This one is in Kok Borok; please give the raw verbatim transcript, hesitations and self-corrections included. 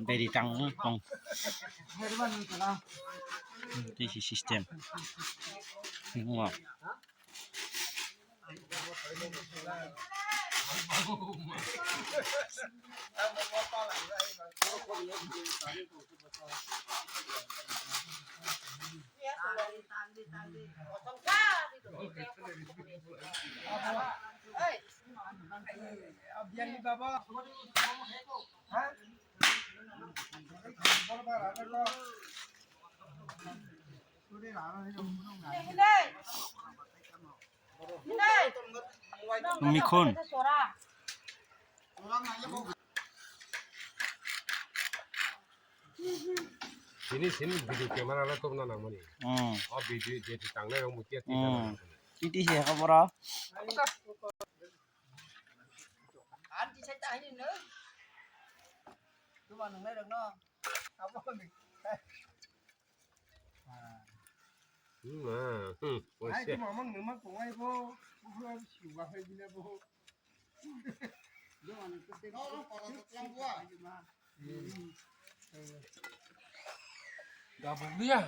Beri tang tong. This is system. Wow. Mikhun. Sini, sini video camera le tobna nangmani. Hmm. O video je tangnai rok mukya twi Hmm. Titi se ha boro. An ti sai ta hin no. Tuma nang nai rok no. Abo ni. Hmm, ah, hmm, Ai, oise. Tuma mang nang mang tongai bo. Uhu, siwa hai bila bo. Gabung dia.